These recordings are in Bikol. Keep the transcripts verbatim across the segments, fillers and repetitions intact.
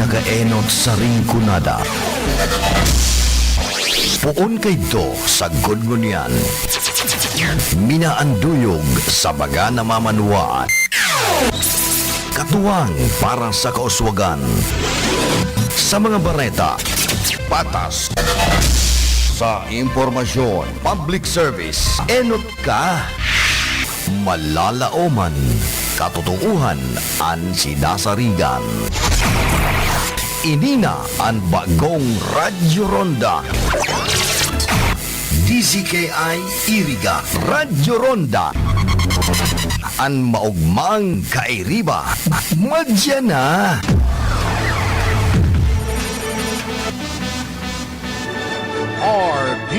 Nakaenot sa Rinconada. Poon kaidto sagkod ngunyan. Minaanduyog sa baga na mamanwaan. Katuwang para sa kauswagan. Sa mga bareta, patas. Sa impormasyon, public service, enot ka. Malalaoman, katotoohan an sinasarigan. Ini na an bagong Radyo Ronda. D Z K I Iriga, Radyo Ronda. An maogmang kairiba, madya na. R P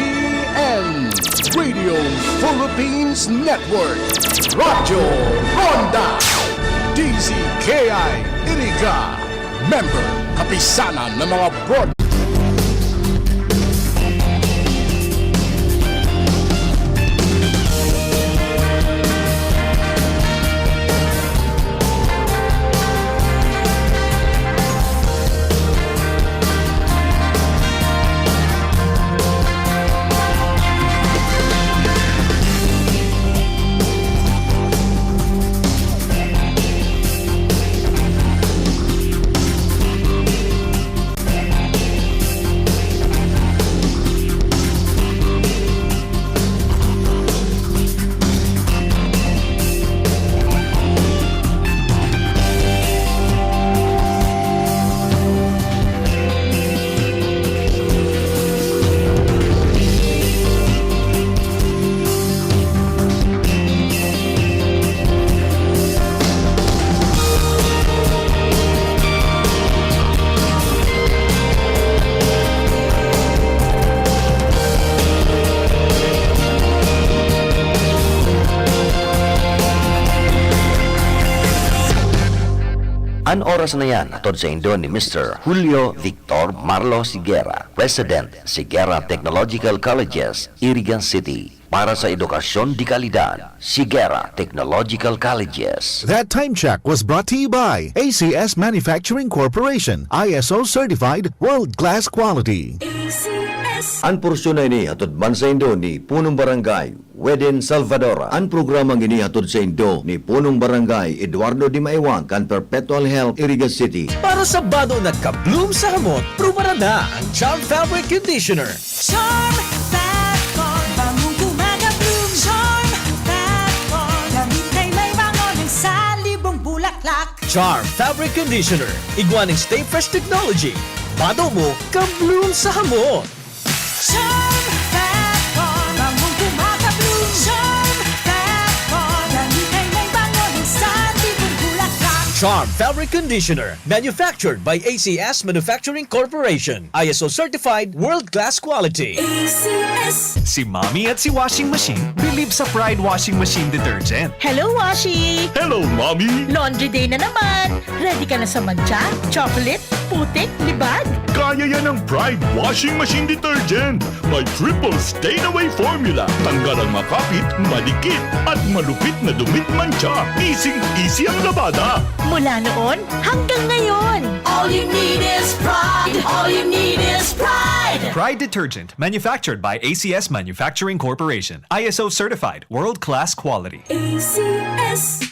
N, Radio Philippines Network, Radyo Ronda, D Z K I Iriga, member, kapisanan ng mga broad- An oras na yan, hatod saindo ni Mister Julio Victor Marlo Sigera, President, Sigera Technological Colleges, Iriga City. Para sa edukasyon de kalidad, Sigera Technological Colleges. That time check was brought to you by A C S Manufacturing Corporation, I S O certified, world-class quality. A C S. An porsyon na ini hatod man saindo ni Punong Barangay Weden Salvador. An programang ini hatod saindo ni Punong Barangay Eduardo Dimaiwang kan Perpetual Health, Iriga City. Para sa bado na ka-bloom sa hamot, prubaran na ang Charm Fabric Conditioner. Charm Fat Con, bangong gumagabloom. Charm Fat Con, damit ay may bango ng salibong bulaklak. Charm Fabric Conditioner, igwa ning Stay Fresh Technology. Bado mo, ka-bloom sa hamot. Charm Fat Con, bangong gumagabloom. Charm Fat Con, damit ay may bango ng salibong bulaklak. Charm Fabric Conditioner, manufactured by A C S Manufacturing Corporation. I S O certified, world-class quality. A C S. Si Mommy at si Washing Machine bilib sa Pride Washing Machine Detergent. Hello, Washi! Hello, Mommy! Laundry day na naman! Ready ka na sa mantsa, chocolate, putik, libag? Kaya yan ng Pride Washing Machine Detergent. May triple stain away formula. Tanggal ang makapit, madikit, at malupit na dumit mantsa. Easy-easy ang labada. Mula noon hanggang ngayon. All you need is Pride. All you need is Pride. Pride Detergent, manufactured by A C S Manufacturing Corporation. I S O certified, world-class quality. A C S.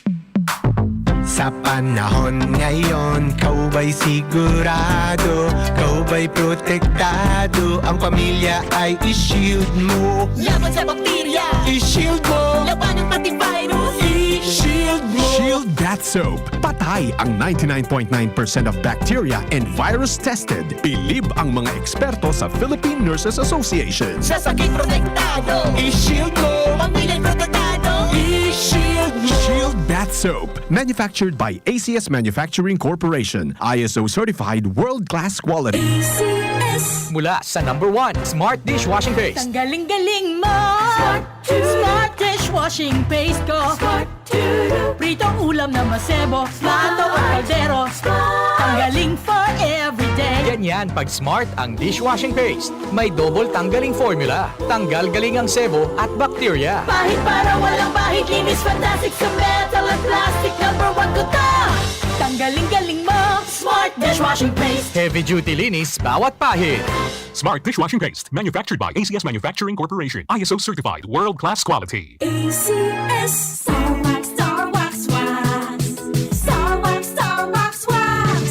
Sa panahon ngayon, ikaw ba'y sigurado? Ikaw ba'y protektado? Ang pamilya ay i-shield mo. Laban sa bakterya. I-shield mo. Labanan pati virus. I-shield mo. Shield Bath Soap. Patay ang ninety-nine point nine percent of bacteria and virus tested. Bilib ang mga eksperto sa Philippine Nurses Association. Sa sakit protektado. I-shield mo. Pamilya'y protektado. I-shield mo. Shield Bath Soap. Manufactured by A C S Manufacturing Corporation. I S O certified, world-class quality. A C S. Mula sa number one, Smart Dishwashing Paste. Tanggaling-galing mo. Smart. Smart dishwashing paste ko. Smart. Pritong ulam na masebo. Smart. Plato o kaldero. Smart. Tanggaling for everyday. Ganyan pag Smart ang dishwashing paste. May double tanggaling formula. Tanggal galing ang sebo at bakterya. Pahid para walang bahid. Linis fantastic sa metal at plastic. Number one ko to. Tanggaling-galing mo. Smart dishwashing paste. Heavy duty linis bawat pahid. Smart dishwashing paste, manufactured by A C S Manufacturing Corporation, I S O certified, world class quality. A C S. Star Wax, Star Wax, Wax. Star Wax, Star Wax, Wax.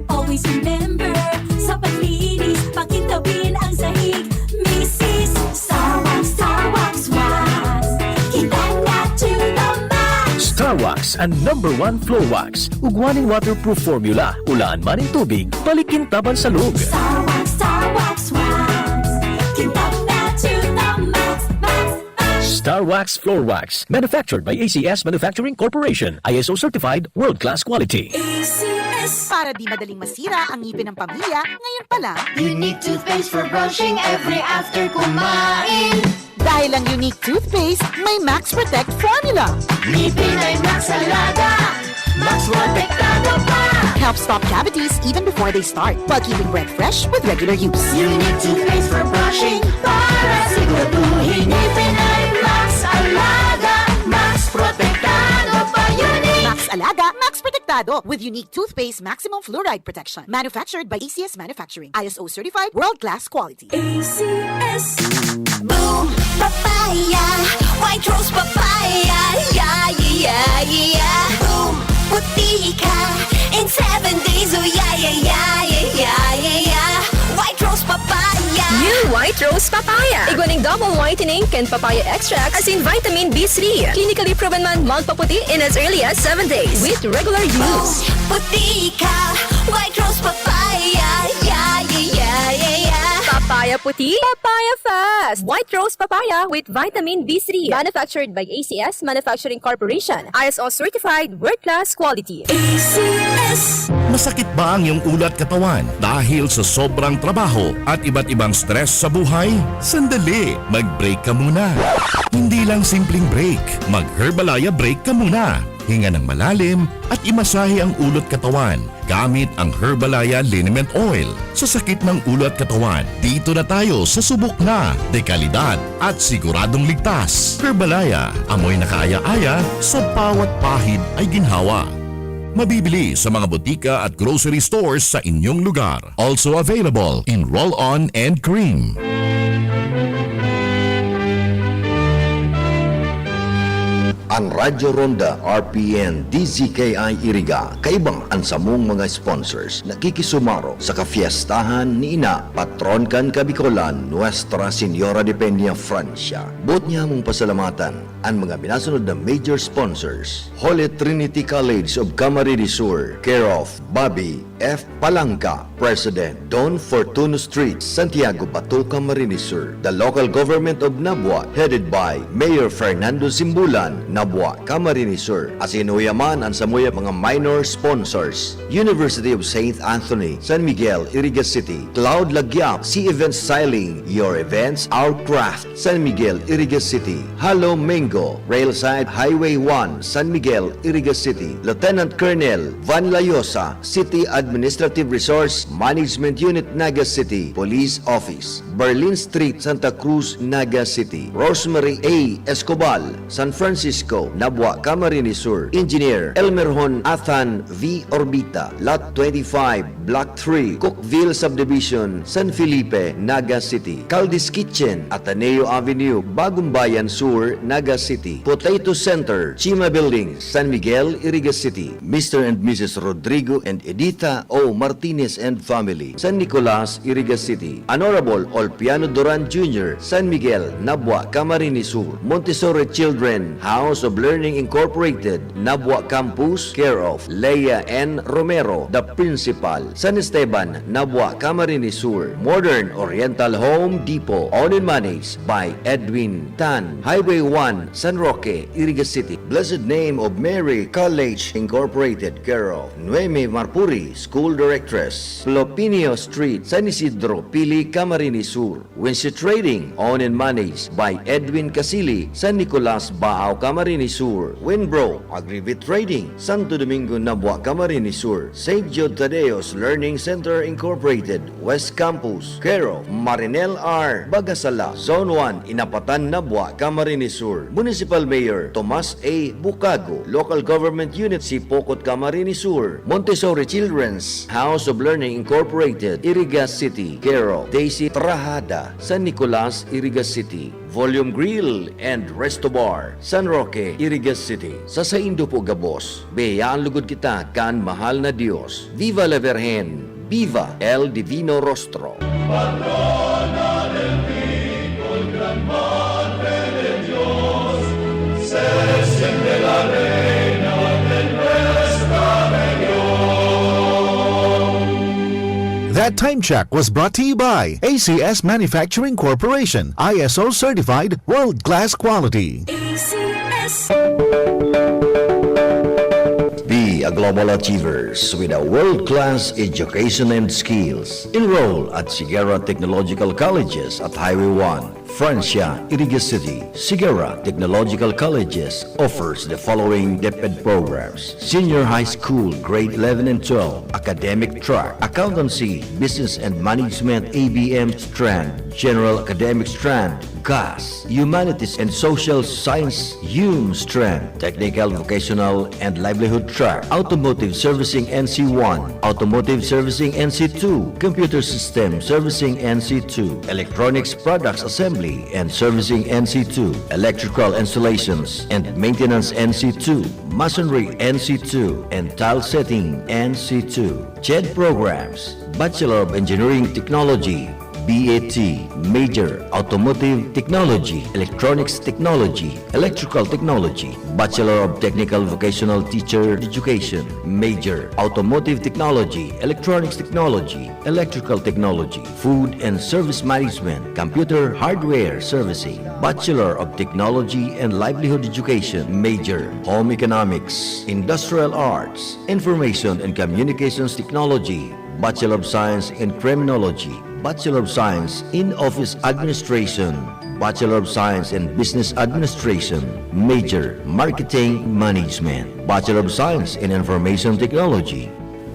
Always remember, sa paglinis, pakintabin ang sahig. Misis, Star Wax, Star Wax, Wax. Kintab na to the max. Star Wax, ang number one floor wax. Ugwa nin waterproof formula. Ulaan man nin tubig, balik kintaban sa log. Star Wax, Star Wax, Wax. Kintab na to the max, max, max. Star Wax Floor Wax, manufactured by A C S Manufacturing Corporation, I S O certified, world-class quality. A C S. Para di madaling masira ang ngipin ng pamilya, ngayon pa lang. Unique toothpaste for brushing every after kumain. Dahil ang Unique Toothpaste may Max Protect Formula. Ngipin ay Max Alaga, Max Protektado pa. Helps stop cavities even before they start, while keeping breath fresh with regular use. Unique toothpaste for brushing para siguraduhin ngipin ay Max Alaga, Max Protektado pa. Unique. Max Alaga, Max Protektado with Unique Toothpaste Maximum Fluoride Protection. Manufactured by A C S Manufacturing. I S O certified, world-class quality. A C S. Boom! Papaya! White Rose Papaya! Yeah, yeah, yeah, yeah! Boom! Puti ka in seven days! Oh, yeah, yeah, yeah, yeah, yeah, yeah, yeah! White Rose Papaya! New White Rose Papaya. Igwa ning double whitening kan papaya extract asin vitamin B three. Clinically proven man magpaputi in as early as seven days with regular use. Puti ka! White Rose Papaya! Yeah, yeah, yeah, yeah, yeah! Papaya puti, papaya fast. White Rose Papaya with vitamin B three. Manufactured by A C S Manufacturing Corporation. I S O certified, world-class quality. A C S. Masakit ba ang iyong ulo at katawan dahil sa sobrang trabaho at iba't ibang stress sa buhay? Sandali, mag-break ka muna. Hindi lang simpleng break, mag-Herbalaya break ka muna. Hinga ng malalim at imasahe ang ulo at katawan gamit ang Herbalaya Liniment Oil. Sa sakit ng ulo at katawan, dito na tayo sa subok na, dekalidad at siguradong ligtas. Herbalaya, amoy na kaaya-aya, sa bawat pahid ay ginhawa. Mabibili sa mga botika at grocery stores sa inyong lugar. Also available in roll-on and cream. An Radyo Ronda, R P N, D Z K I Iriga, kaiba an samong mga sponsors, nakikisumaro sa kafiestahan ni Ina, patron kan Kabikolan, Nuestra Señora de Peña, Francia. Boot niya mong pasalamatan an mga minasunod na major sponsors: Holy Trinity College of Camarines Sur, care of Bobby F. Palangka, President, Don Fortuno Street, Santiago, Bato, Camarines Sur. The local government of Nabua, headed by Mayor Fernando Simbulan, Nabua, Camarines Sur. Asin uya man an samuyang mga minor sponsors: University of Saint Anthony, San Miguel, Iriga City, Cloud Lagyap, C Event Styling, Your Events, Our Craft, San Miguel, Iriga City, Halo Mango, Railside Highway one, San Miguel, Iriga City, Lieutenant Colonel Van Layosa, City Administrative Resource Management Unit, Naga City, Police Office, Berlin Street, Santa Cruz, Naga City, Rosemary A. Escobal, San Francisco, Nabua, Camarines Sur, Engineer Elmerhon Athan V. Orbita, Lot twenty-five, Block three, Cookville Subdivision, San Felipe, Naga City, Caldi's Kitchen, Ateneo Avenue, Bagumbayan Sur, Naga City, Potato Center, Chima Building, San Miguel, Iriga City, Mister and Missus Rodrigo and Edita O. Martinez and family, San Nicolas, Iriga City, Honorable Olpiano Duran Junior, San Miguel, Nabua, Camarines Sur, Montessori Children, House of Learning Incorporated, Nabua Campus, care of Lea N. Romero, the principal, San Esteban, Nabua, Camarines Sur, Modern Oriental Home Depot, owned and managed by Edwin Tan, Highway one, San Roque, Iriga City. Blessed Name of Mary College Incorporated, care of Noemi Marpuri, School Directress, Plopinio Street, San Isidro, Pili, Camarines Sur. Sur. Winsi Trading, owned and managed by Edwin Casili, San Nicolas, Baao, Camarines Sur. Winbro, Agribit Trading, Santo Domingo, Nabua, Camarines Sur. Saint Jude Tadeo's Learning Center Incorporated, West Campus, care of Marinel R. Bagasala, Zone one, Inapatan, Nabua, Camarines Sur. Municipal Mayor Tomas A. Bucago, Local Government Unit Sipocot, Camarines Sur. Montessori Children's House of Learning Incorporated, Iriga City, care of Daisy Trahada, San Nicolas, Iriga City. Volume Grill and Resto Bar, San Roque, Iriga City. Sa saindo po gabos, biyayaan lugod kita kan mahal na Dios. Viva la Virgen! Viva el Divino Rostro! Patrona del Bicol, Gran Madre de Dios, se siente la reina de nuestra región. That time check was brought to you by A C S Manufacturing Corporation, I S O certified, world-class quality. A C S. Be a global achievers with a world-class education and skills. Enroll at Sigara Technological Colleges at Highway one, Francia, Iriga City. Sigara Technological Colleges offers the following DepEd programs: Senior High School, Grade eleven and twelve, Academic Track, Accountancy, Business and Management, A B M strand, General Academic strand, GAS, Humanities and Social Science, HUM strand, Technical, Vocational and Livelihood Track, Automotive Servicing, N C one, Automotive Servicing, N C two, Computer System Servicing, N C two, Electronics Products Assembly and Servicing, N C two, Electrical Installations and Maintenance, N C two, Masonry, N C two, and Tile Setting, N C two. CHED programs: Bachelor of Engineering Technology, B A T, major, Automotive Technology, Electronics Technology, Electrical Technology, Bachelor of Technical Vocational Teacher Education, major, Automotive Technology, Electronics Technology, Electrical Technology, Food and Service Management, Computer Hardware Servicing, Bachelor of Technology and Livelihood Education, major, Home Economics, Industrial Arts, Information and Communications Technology, Bachelor of Science in Criminology, Bachelor of Science in Office Administration, Bachelor of Science in Business Administration, major, Marketing Management, Bachelor of Science in Information Technology.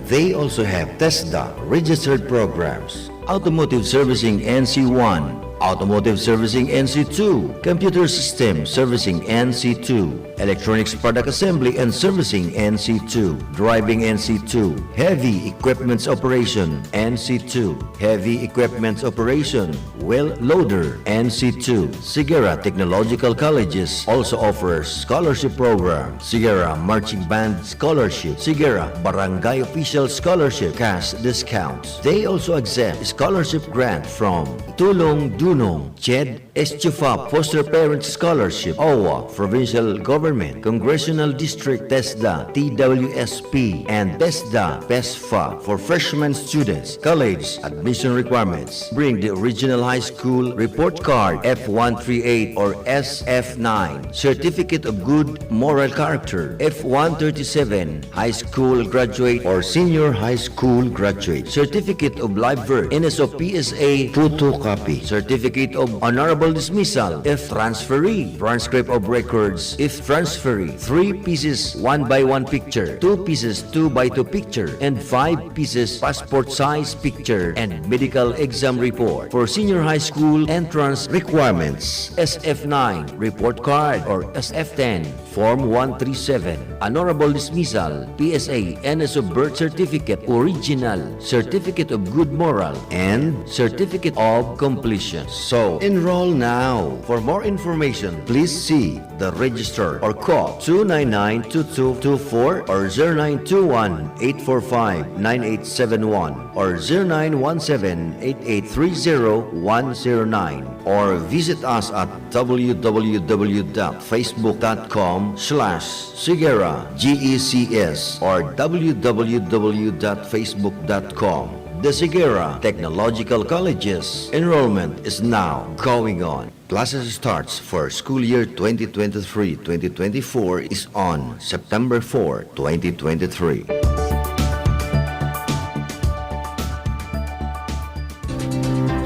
They also have TESDA registered programs: Automotive Servicing, N C one, Automotive Servicing, N C two, Computer System Servicing, N C two, Electronics Product Assembly and Servicing, N C two, Driving, N C two, Heavy Equipments Operation, N C two, Heavy Equipments Operation, Wheel Loader, N C two. Sigara Technological Colleges also offers scholarship program: Sigara Marching Band Scholarship, Sigara Barangay Official Scholarship, cash discounts. They also accept scholarship grant from Tulong Dunong, CHED, ESTUFA Foster Parent Scholarship, OWWA Provincial Government, Congressional District, TESDA, T W S P, and TESDA, PESFA. For freshman students, college admission requirements: bring the original high school report card, F one three eight or S F nine, certificate of good moral character, F one thirty-seven, high school graduate or senior high school graduate, certificate of live birth, N S O P S A photocopy, certificate of honorable dismissal if transferee, transcript of records if transferee, three pieces one by one picture, two pieces two by two picture, and five pieces passport size picture, and medical exam report. For senior high school entrance requirements, S F nine report card or S F ten, Form one three seven, honorable dismissal, P S A, N S O birth certificate, original, certificate of good moral, and certificate of completion. So, enroll now. For more information, please see the registrar or call two nine nine two two two four or zero nine two one eight four five nine eight seven one or zero nine one seven eight eight three zero one zero nine, or visit us at w w w dot facebook dot com slash sigera G E C S or w w w dot facebook dot com. The Sigera Technological Colleges. Enrollment is now going on. Classes starts for school year twenty twenty-three twenty twenty-four is on September four, twenty twenty-three.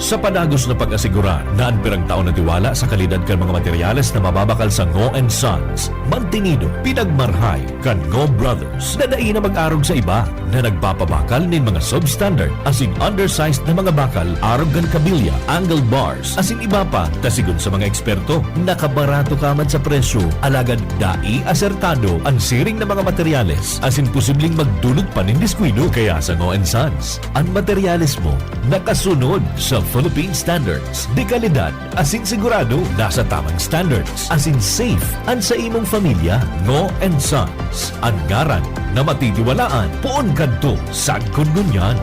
Sa padagos na pag-asigurar na an pirang taon na tiwala sa kalidad kan mga materyales na mababakal sa Ngo and Sons, mantinido, pinagmarhay kan Ngo Brothers na dai na mag-arog sa iba na nagpapabakal nin mga substandard asin undersized na mga bakal arog kan kabilya, angle bars, asin iba pa, ta sigon sa mga eksperto, nakabarato ka man sa presyo, alagad dai asertado an siring na mga materyales asin posibleng magdulot pa nin diskuido. Kaya sa Ngo and Sons, an materyales mo nakasunod sa Philippine standards, de kalidad asin sigurado nasa tamang standards, asin safe an sa imong pamilya. Ngo and Sons, an ngaran na matitiwalaan poon kadto sagkod ngunyan.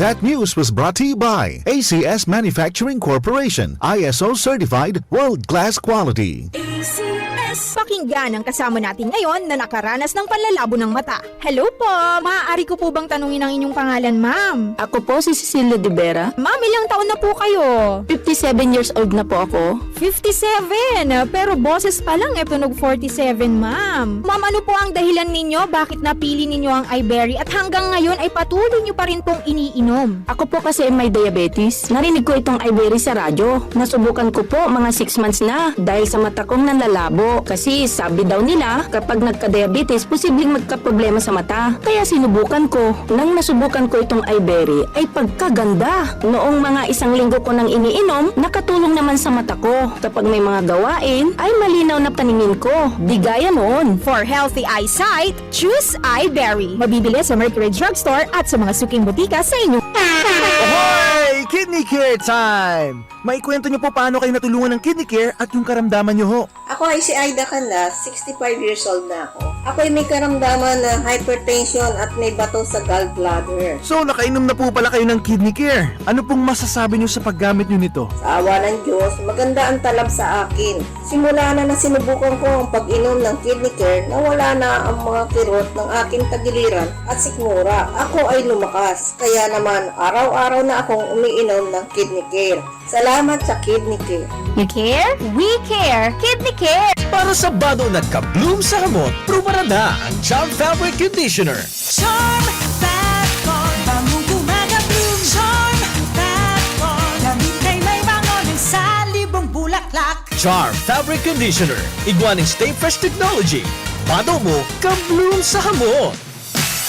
That news was brought to you by A C S Manufacturing Corporation, I S O certified, world-class quality. A C S. Pakinggan ang kasama natin ngayon na nakaranas ng panlalabo ng mata. Hello po! Maaari ko po bang tanungin ang inyong pangalan, ma'am? Ako po si Cecilia de Vera. Ma'am, ilang taon na po kayo? Fifty-seven years old na po ako. Fifty-seven? Pero boses pa lang, e tunog forty-seven, ma'am. Ma'am, ano po ang dahilan ninyo? Bakit napili ninyo ang Iberry? At hanggang ngayon ay patuloy nyo pa rin pong iniinom? Ako po kasi may diabetes. Narinig ko itong Iberry sa radyo. Nasubukan ko po, mga six months na. Dahil sa mata kong nanlalabo. Kasi sabi daw nila, kapag nagka-diabetes, posibleng magkaproblema sa mata. Kaya sinubukan ko. Nang nasubukan ko itong Iberry, ay pagkaganda. Noong mga isang linggo ko nang iniinom, nakatulong naman sa mata ko. Kapag may mga gawain, ay malinaw na paningin ko. Di gaya noon. For healthy eyesight, choose Iberry. Mabibili sa Mercury Drugstore at sa mga suking botika sa inyo. Hoy! Kidney Care time! Maikwento niyo po paano kayo natulungan ng Kidney Care at yung karamdaman niyo ho. Ako ay si Aida Canlas, sixty-five years old na ako. Ako ay may karamdaman na hypertension at may bato sa gallbladder. So, nakainom na po pala kayo ng Kidney Care. Ano pong masasabi niyo sa paggamit niyo nito? Sa awa ng Diyos, maganda ang talab sa akin. Simula na nasinubukan ko ang pag-inom ng Kidney Care, nawala na ang mga kirot ng aking tagiliran at sikmura. Ako ay lumakas. Kaya naman, araw-araw na akong umiinom ng Kidney Care. Salamat sa Kidney Care. You care? We care! Kidney Care! Para sa bado nagka-bloom sa hamot, prubaran na ang Charm Fabric Conditioner. Charm Fat Con, bangong gumagabloom. Charm Fat Con, damit ay may bango ng salibong bulaklak. Charm Fabric Conditioner, igwa nin Stay Fresh Technology. Bado mo, ka-bloom sa hamot.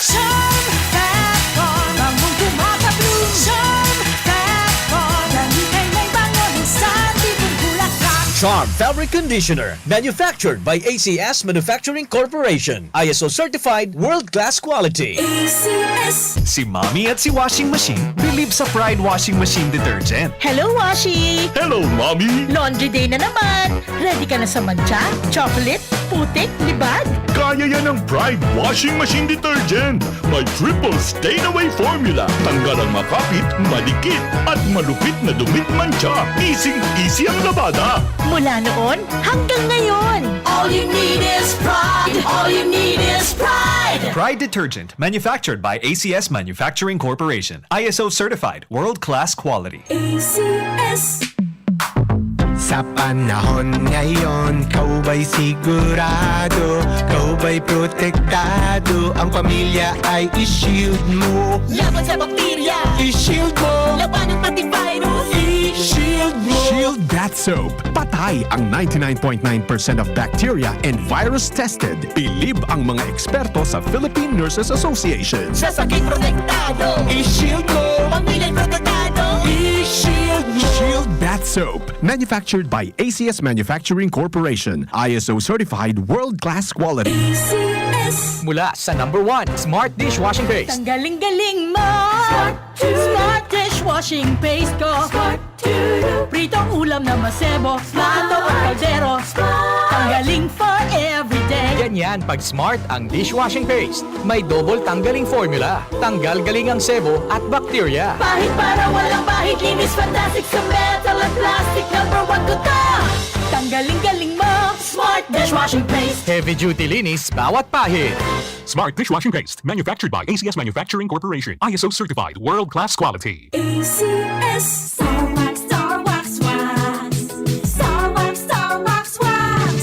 Charm Fat Con, bangong gumagabloom. Charm Fat Con, damit ay may bango ng salibong bulaklak. Charm Fabric Conditioner, manufactured by A C S Manufacturing Corporation. I S O certified, world-class quality. A C S. Si Mommy at si Washing Machine believe sa Pride Washing Machine Detergent. Hello, Washi! Hello, Mommy! Laundry day na naman! Ready ka na sa mantsa, chocolate, putik, libag? Kaya yan ng Pride Washing Machine Detergent. May triple stain away formula. Tanggal ang makapit, madikit, at malupit na dumi at mantsa. Easy-easy ang labada. Mula noon hanggang ngayon. All you need is Pride. All you need is Pride. Pride Detergent, manufactured by A C S Manufacturing Corporation. I S O certified, world-class quality. A C S. Sa panahon ngayon, ikaw ba'y sigurado? Ikaw ba'y protektado? Ang pamilya ay i-shield mo. Laban sa bakterya. I-shield mo. Labanan pati virus. I-shield mo. Shield Bath Soap. Patay ang ninety-nine point nine percent of bacteria and virus tested. Bilib ang mga eksperto sa Philippine Nurses Association. Sa sakit protektado. I-shield mo. Pamilya'y protektado. I-shield mo. Shield Bath Soap. Manufactured by A C S Manufacturing Corporation. I S O certified, world-class quality. A C S. Mula sa number one, Smart Dishwashing Paste. Tanggaling-galing mo! Smart Smart Dishwashing Paste ko! Smart Pritong ulam na masebo, plato at kaldero. Tanggaling for everyday. Ganyan pag Smart ang dishwashing paste. May double tanggaling formula. Tanggal galing ang sebo at bakterya. Pahid para walang pahid, linis fantastic sa metal at plastic. Number one ko to. Tanggaling galing mo, Smart Dishwashing Paste. Heavy duty linis bawat pahid. Smart Dishwashing Paste, manufactured by A C S Manufacturing Corporation, I S O certified, world-class quality. A C S. Star Wax, Star Wax Wax. Star Wax, Star Wax Wax.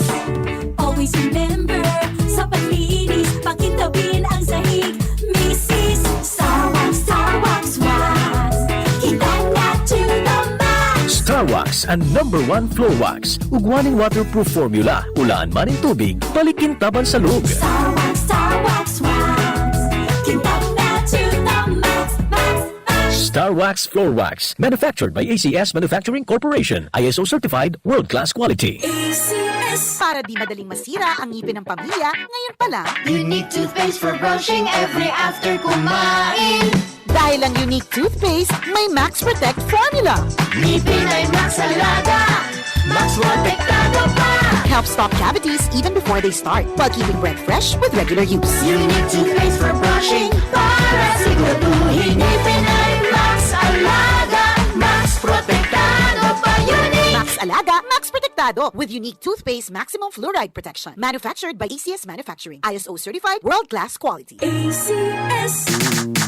Always remember, sa paglinis, pakitawin ang sahig. Misis, Star Wax, Star Wax Wax. Kita na An number one floor wax, ug one in waterproof formula. Ulaan man in tubig, balik kintaban sa log. Star Wax, Star Wax Wax. Kintab na to the max, max, max. Star Wax Floor Wax, manufactured by A C S Manufacturing Corporation, I S O certified, world-class quality. A C S. Para di madaling masira ang ngipin ng pamilya, ngayon pa lang. Unique toothpaste for brushing every after kumain. Dahil ang Unique Toothpaste may Max Protect Formula. Ngipin ay Max Alaga, Max Protektado pa. Helps stop cavities even before they start, while keeping breath fresh with regular use. Unique Toothpaste for brushing, para siguraduhin ngipin ay Max Alaga, Max Protektado pa. Unique. Max Alaga, Max Protektado, with Unique Toothpaste Maximum Fluoride Protection. Manufactured by A C S Manufacturing. I S O certified, world-class quality. A C S.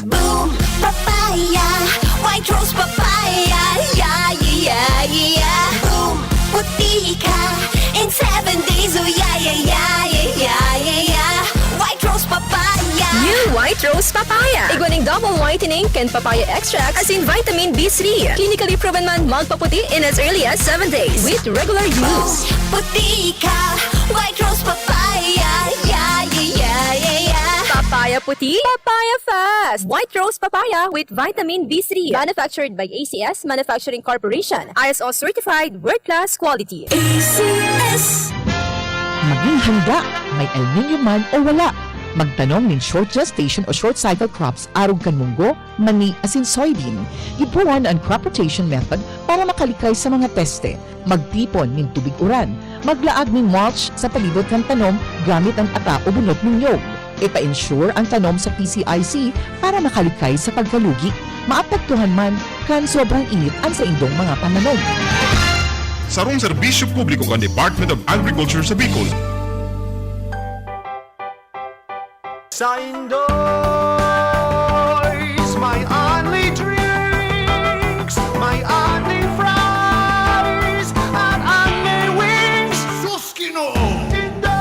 Boom Papaya, White Rose Papaya, yeah, yeah, yeah, yeah. Boom, puti ka in seven days, oh yeah, yeah, yeah, yeah, yeah, yeah, yeah. White Rose Papaya. New White Rose Papaya. Igwa ning double whitening kan papaya extract asin vitamin B three. Clinically proven man magpaputi in as early as seven days with regular use. Boom, puti ka, White Rose Papaya, yeah, yeah, yeah, yeah, yeah. Papaya puti, papaya fast. White Rose Papaya with vitamin B three. Manufactured by A C S Manufacturing Corporation. I S O certified, world-class quality. A C S. Maging handa, may El Niño man o wala. Magtanom nin short gestation o short cycle crops arog kan munggo, mani asin soybean. Gibohon an crop rotation method para makalikay sa mga peste. Magtipon nin tubig uran. Maglaag nin mulch sa palibot kan tanom gamit an ata o bunot nin niyog. Ipa-insure an tanom sa P C I C para makalikay sa pagkalugi. Maapektuhan man kan sobrang init an saindong mga pananom. Sarong serbisyo publiko kan Department of Agriculture sa Bicol. Sa Indoy's, may only drinks, may only fries, at only wings. Sus, Ginoo! Indoy's!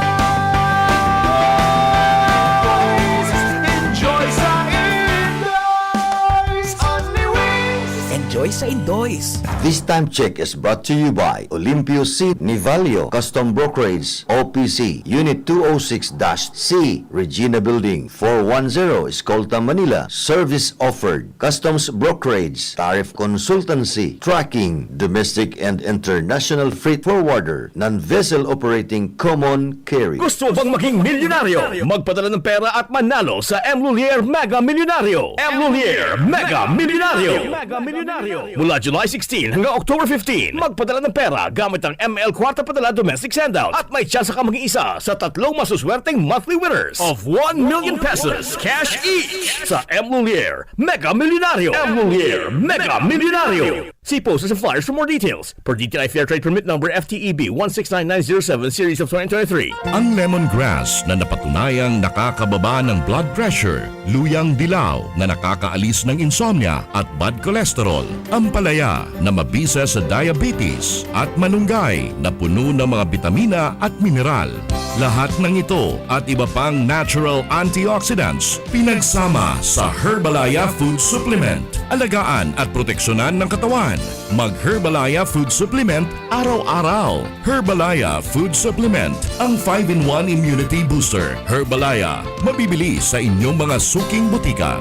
Enjoy sa Indoy's! Only wings! Enjoy sa Indoy's! This time check is brought to you by Olimpio C. Nivalio, Custom Brokerage, O P C, Unit two oh six dash C, Regina Building, four one zero, Escolta, Manila. Service offered: customs brokerage, tariff consultancy, tracking, domestic and international freight forwarder, non-vessel operating common carrier. Gusto mo bang maging milyonaryo? Magpadala ng pera at manalo sa M Lhuillier Mega Milyonaryo. M Lhuillier Mega Milyonaryo. Mega Milyonaryo. Mula July sixteen hanggang October fifteen, magpadala ng pera gamit ang M L Kwarta Padala Domestic Sendout at may tsansa ka maging isa sa tatlong masuswerteng monthly winners of one million pesos cash each sa M Lhuillier Mega Milyonaryo. M Lhuillier Mega Milyonaryo. See posters and flyers for more details. Per D T I Fair Trade Permit Number F T E B one six nine nine zero seven, Series of twenty twenty-three. Ang lemongrass na napatunayang nakakababa ng blood pressure, luyang dilaw na nakakaalis ng insomnia at bad cholesterol, ampalaya na mabisa sa diabetes, at malunggay na puno ng mga bitamina at mineral. Lahat ng ito at iba pang natural antioxidants pinagsama sa Herbalaya Food Supplement. Alagaan at proteksyonan ng katawan. Mag Herbalaya Food Supplement araw-araw. Herbalaya Food Supplement, ang five-in-one immunity booster. Herbalaya, mabibili sa inyong mga suking botika.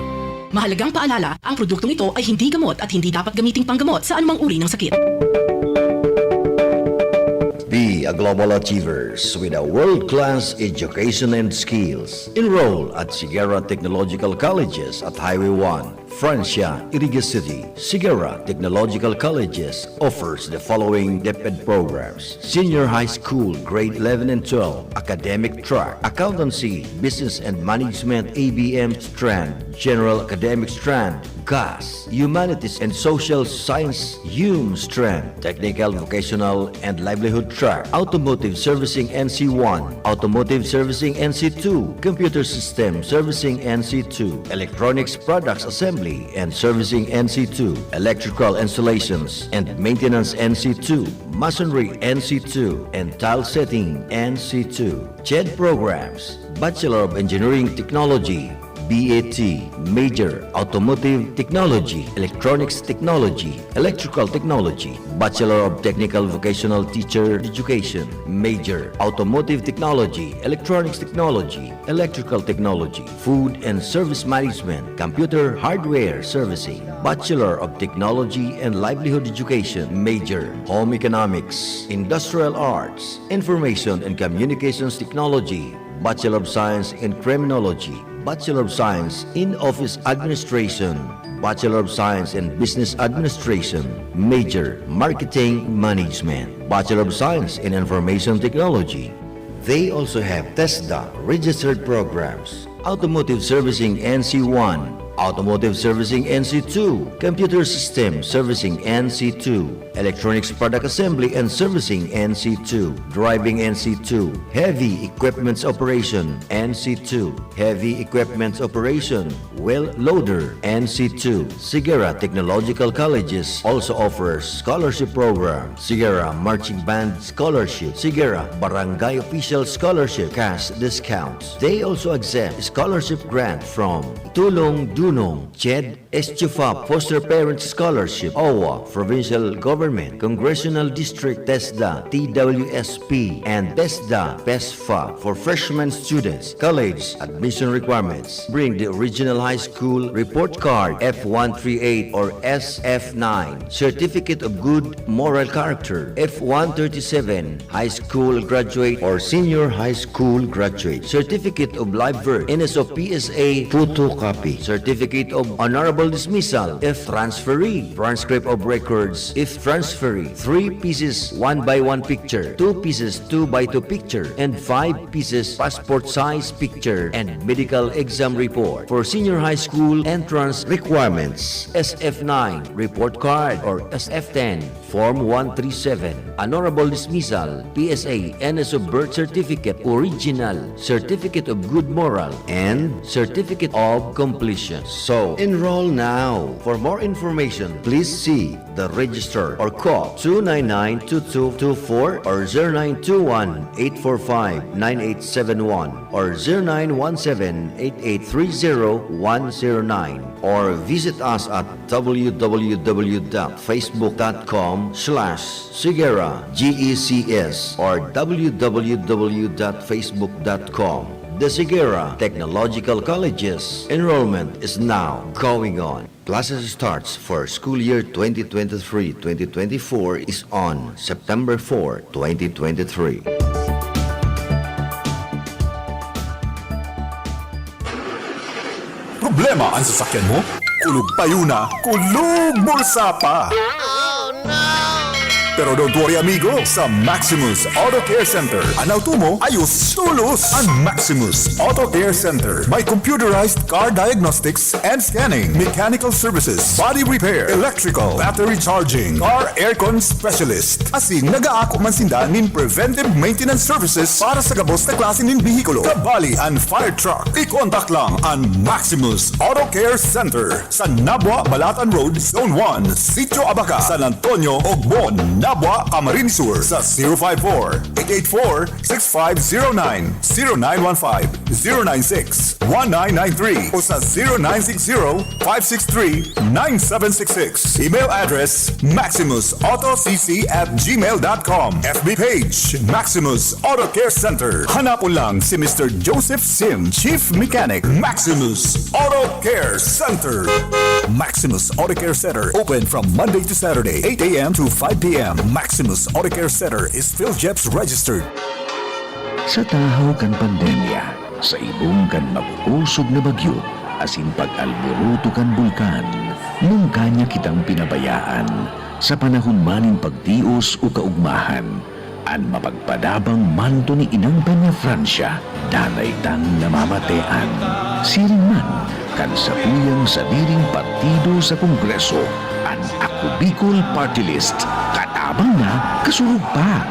Mahalagang paalala, ang produktong ito ay hindi gamot at hindi dapat gamiting panggamot sa anumang uri ng sakit. Be a global achievers with a world-class education and skills. Enroll at Sigara Technological Colleges at Highway one, Francia, Iriga City. Sigara Technological Colleges offers the following DepEd programs: Senior High School, Grade eleven and twelve, Academic Track, Accountancy, Business and Management, A B M strand, General Academic strand, GAS, Humanities and Social Science, HUM strand, Technical, Vocational and Livelihood Track, Automotive Servicing N C one, Automotive Servicing N C two, Computer System Servicing N C two, Electronics Products Assembly and Servicing N C two, Electrical Installations and Maintenance N C two, Masonry N C two, and Tile Setting N C two. CHED programs, Bachelor of Engineering Technology, B A T, major, Automotive Technology, Electronics Technology, Electrical Technology, Bachelor of Technical Vocational Teacher Education, major, Automotive Technology, Electronics Technology, Electrical Technology, Food and Service Management, Computer Hardware Servicing, Bachelor of Technology and Livelihood Education, major, Home Economics, Industrial Arts, Information and Communications Technology, Bachelor of Science in Criminology, Bachelor of Science in Office Administration, Bachelor of Science in Business Administration, major, Marketing Management, Bachelor of Science in Information Technology. They also have TESDA registered programs, Automotive Servicing N C one, Automotive Servicing N C two, Computer System Servicing N C two, Electronics Product Assembly and Servicing N C two, Driving N C two, Heavy Equipments Operation N C two, Heavy Equipments Operation, Wheel Loader N C two. Sigara Technological Colleges also offers scholarship program, Sigara Marching Band Scholarship, Sigara Barangay Official Scholarship, cash discounts. They also accept scholarship grant from Tulong Dunong, CHED, Estufa Foster Parent Scholarship, OWWA, Provincial Government, Congressional District, TESDA, T W S P, and TESDA, PESFA. For freshman students, college admission requirements, bring the original high school report card, F one three eight or S F nine, Certificate of Good Moral Character, F one thirty-seven, high school graduate or senior high school graduate, certificate of live birth, N S O P S A photocopy, certificate of honorable dismissal if transferee, transcript of records if transferee, three pieces one by one picture, two pieces two by two picture, and five pieces passport size picture, and medical exam report. For senior high school entrance requirements, S F nine report card or S F ten, Form one three seven, honorable dismissal, P S A, N S O birth certificate, original, certificate of good moral, and certificate of completion. So, enroll now. For more information, please see the registrar or call two nine nine two two two four or zero nine two one eight four five nine eight seven one or zero nine one seven eight eight three zero one zero nine or visit us at w w w dot facebook dot com slash sigera G E C S or w w w dot facebook dot com. The Sigera Technological Colleges enrollment is now going on. Classes starts for school year twenty twenty-three twenty twenty-four is on September four, twenty twenty-three. Problema an sasakyan mo? Kulog payo na, kulog bulsa pa! Pero don't worry, amigo. Sa Maximus Auto Care Center, an auto mo, ayos tolos! An Maximus Auto Care Center may computerized car diagnostics and scanning, mechanical services, body repair, electrical, battery charging, car aircon specialist. Asin nagaako man sinda nin preventive maintenance services para sa gabos na klase nin behikulo, kabali an fire truck. I-contact lang an Maximus Auto Care Center sa Nabua, Balatan Road, Zone one, Sitio Abaca, San Antonio, Ogbon, Nabua, Camarines Sur, sa zero five four, eight eight four, six five zero nine, zero nine one five, zero nine six, one nine nine three, o sa zero nine six zero, five six three, nine seven six six. Email address, maximus auto c c at gmail dot com. F B page, Maximus Auto Care Center. Hanapon lang si Mister Joseph Sim, Chief Mechanic, Maximus Auto Care Center. Maximus Auto Care Center, open from Monday to Saturday, eight a m to five p m. Maximus Auto Care Center is PhilGEPS registered. Sa tahaw kan pandemya, sa ibong kan makukosog na bagyo, asin pag-alboroto kan bulkan, nungka niya kitang pinabayaan sa panahon man nin pagtios o kaugmahan. An mapagpadabang manto ni Inang Peñafrancia, danay tang namamatean. Siring man kan satuyang sadiring partido sa Kongreso, an Ako Bicol Party List, katabang na, kasurog pa.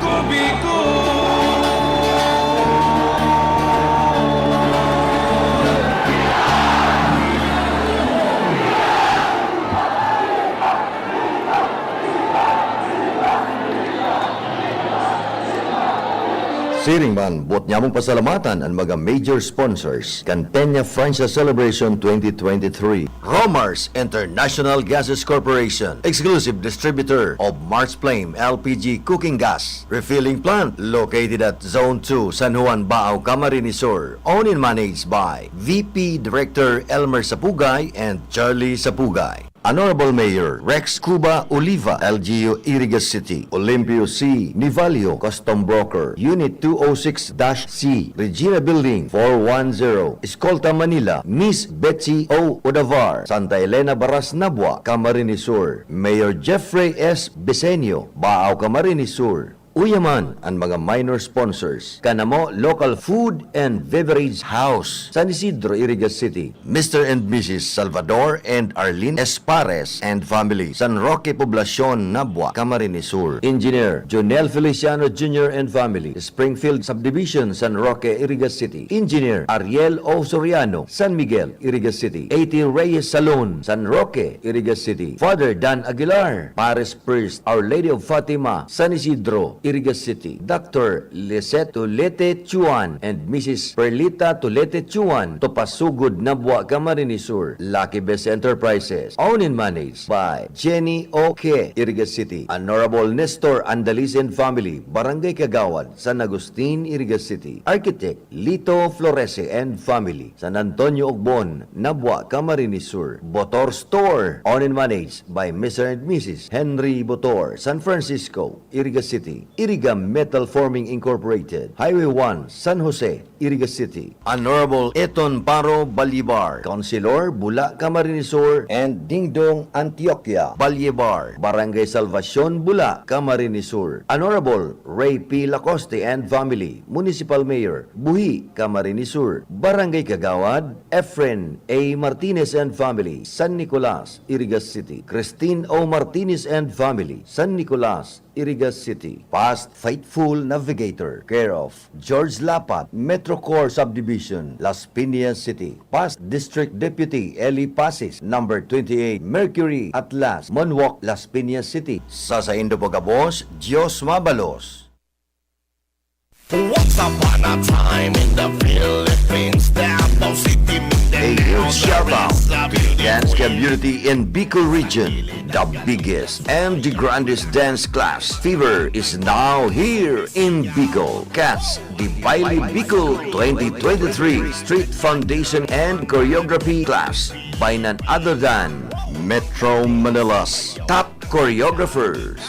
Siring man, buot nyamong pasalamatan an mga major sponsors kan Peña Francia Celebration twenty twenty-three. Romar's International Gases Corporation, exclusive distributor of Mars Flame L P G cooking gas refilling plant, located at Zone two, San Juan, Baao, Camarines Sur. Owned and managed by V P Director Elmer Sapugay and Charlie Sapugay. Honorable Mayor Rex Cuba Oliva, L G U Iriga City, Olimpio C. Nivalio, Custom Broker, Unit two oh six dash C, Regina Building, four one zero, Escolta, Manila, Miss Betsy O. Odavar, Santa Elena Baras, Nabua, Camarines Sur, Mayor Jeffrey S. Besenio, Baao, Camarines Sur. Uya man an mga minor sponsors, Kanamo Local Food and Beverage House, San Isidro, Iriga City, Mister and Missus Salvador and Arlene Espares and family, San Roque Poblacion, Nabua, Camarines Sur, Engineer Jonel Feliciano Junior and family, Springfield Subdivision, San Roque, Iriga City, Engineer Ariel O. Soriano, San Miguel, Iriga City, A T Reyes Salon, San Roque, Iriga City, Father Dan Aguilar, Paris Priest, Our Lady of Fatima, San Isidro, Iriga City, Doctor Lisette Tulete Chuan and Missus Perlita Tulete Chuan, Topasugod, Nabua, Camarines Sur, Lucky Best Enterprises, owned and managed by Jenny O. K., Iriga City, Honorable Nestor Andalisen family, Barangay Kagawad, San Agustin, Iriga City, Architect Lito Florese and family, San Antonio Ogbon, Nabua, Camarines Sur, Botor Store, owned and managed by Mister and Missus Henry Botor, San Francisco, Iriga City, Iriga Metal Forming Incorporated, Highway one, San Jose, Iriga City, Honorable Eton Paro Balyebar, Councilor, Bula, Camarines Sur, and Dingdong Antioquia Balyebar, Barangay Salvacion, Bula, Camarines Sur, Honorable Ray P. Lacoste and family, Municipal Mayor, Buhi, Camarines Sur, Barangay Kagawad, Efren A. Martinez and family, San Nicolas, Iriga City, Christine O. Martinez and family, San Nicolas, Iriga City. Past Faithful Navigator, care of George Lapat, Metrocore Subdivision, Las Piñas City. Past District Deputy Eli Pasis, number twenty-eight, Mercury Atlas, Monwalk, Las Piñas City. Sa saindo po gabos, Diyos mabalos. Once upon a time in the Philippines, Davao City, Mindanao, a huge shout out to the dance community in Bicol region, the biggest and the grandest dance class. Fever is now here in Bicol. Catch the Baile Bicol twenty twenty-three Street Foundation and Choreography Class by none other than Metro Manila's top choreographers,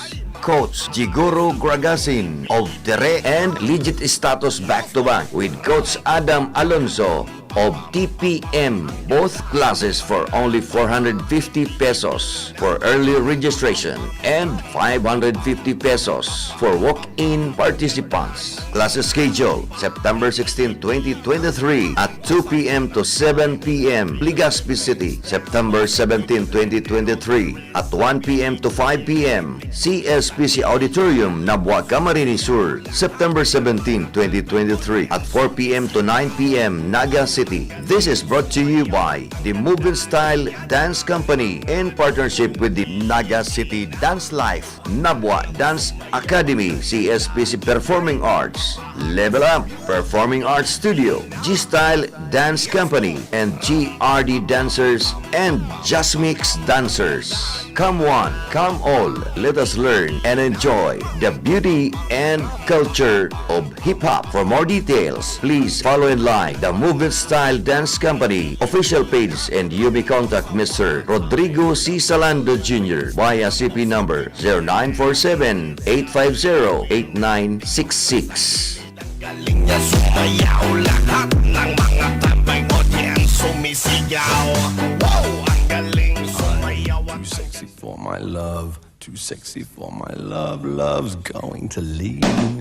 Coach Jigoro Gragasin of Tere and Legit Status back to back with Coach Adam Alonso of T P M. Both classes for only four hundred fifty pesos for early registration and five hundred fifty pesos for walk-in participants. Classes schedule, September sixteen, twenty twenty-three at two p.m. to seven p.m. Legazpi City, September seventeen, twenty twenty-three at one p.m. to five p.m. C S P C Auditorium, Nabua, Camarines Sur, September seventeen, twenty twenty-three at four p.m. to nine p.m. Naga City. This is brought to you by the Movement Style Dance Company in partnership with the Naga City Dance Life, Nabua Dance Academy, C S P C Performing Arts, Level Up Performing Arts Studio, G-Style Dance Company, and G R D Dancers and Jasmix Dancers. Come one, come all, let us learn and enjoy the beauty and culture of hip-hop. For more details, please follow and like the Movement Style Dance Company official page, and you may contact Mister Rodrigo C. Salando Junior via C P number zero nine four seven, eight five zero, eight nine six six. Galing niya sumayaw, lahat ng mga tambay mo diyan sumisigaw. Wow, ang galing sumayaw. Too sexy for my love, too sexy for my love, love's going to leave me.